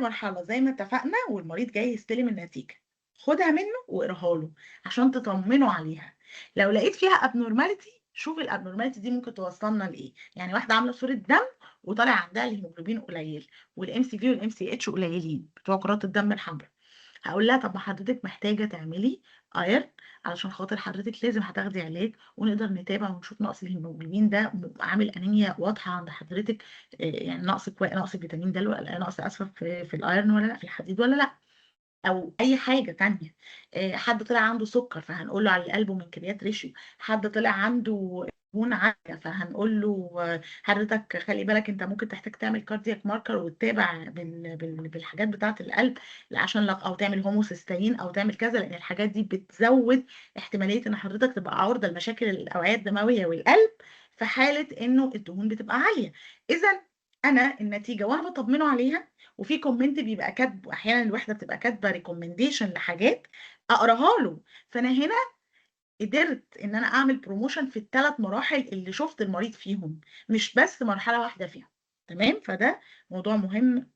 مرحلة زي ما اتفقنا، والمريض جاي يستلم النتيجة، خُدها منه واقراها له عشان تطمنه عليها. لو لقيت فيها abnormality، شوف الabnormality دي ممكن توصّلنا لإيه. يعني واحدة عاملة صورة دم وطالع عندها الهيموجلوبين قليل والMCV والMCH قليلين بتوع كرات الدم الحمرا، هاقول لها طب ما حضرتِك محتاجة تعملي iron علشان خاطر حضرتِك لازم هتاخدي علاج، ونقدر نتابع ونشوف نقص الهيموجلوبين ده عامل أنيميا واضحة عند حضرتِك، يعني نقص فيتامين د والّا نقص، آسفة، في الiron والّا لأ، في الحديد والّا لأ، أو أي حاجة تانية. حد طلع عنده سُكّر فهنقول له على الalbumin creat ratio، حد طلع عنده دهون عالية فهنقول له حضرتك خلّي بالك أنت ممكن تحتاج تعمل cardiac marker وتتابع بالحاجات بتاعة القلب عشان أو تعمل homocysteine أو تعمل كذا، لإن الحاجات دي بتزوّد احتمالية إن حضرتك تبقى عُرضة لمشاكل الأوعية الدموية والقلب في حالة إنه الدهون بتبقى عالية. إذًا أنا النتيجة وأنا باطمنه عليها، وفي comment بيبقى كاتبه، أحيانًا الوحدة بتبقى كاتبة recommendation لحاجات أقراها له، فأنا هنا قدرت إن أنا أعمل promotion في ال3 مراحل اللي شُفت المريض فيهم، مش بس مرحلة واحدة فيهم، تمام؟ فده موضوع مهم.